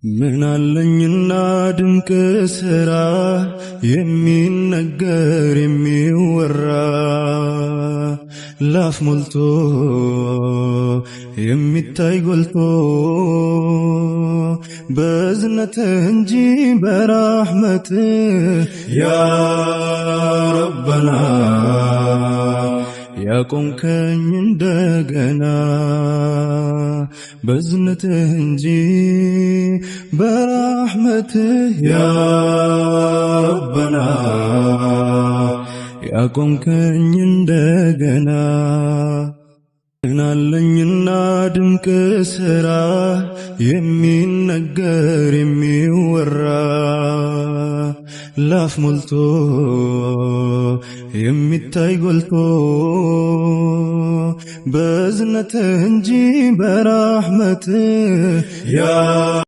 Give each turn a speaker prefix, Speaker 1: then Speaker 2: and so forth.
Speaker 1: ምን አለኝና ድንቅ ስራ የሚነገር የሚወራ፣ ላፍ ሞልቶ የሚታይ ጎልቶ፣ በእዝነትህ እንጂ በራሕመትህ ያ ረበና ያቆምከኝ እንደገና፣ በእዝነትህ እንጂ በራሕመትህ ያ ረበና ያቆምከኝ እንደገና። ምናለኝና ድንቅ ስራ የሚነገር የሚወራ፣ ላፍ ሞልቶ የሚታይ ጎልቶ፣ በእዝነትህ እንጂ በራሕመትህ ያ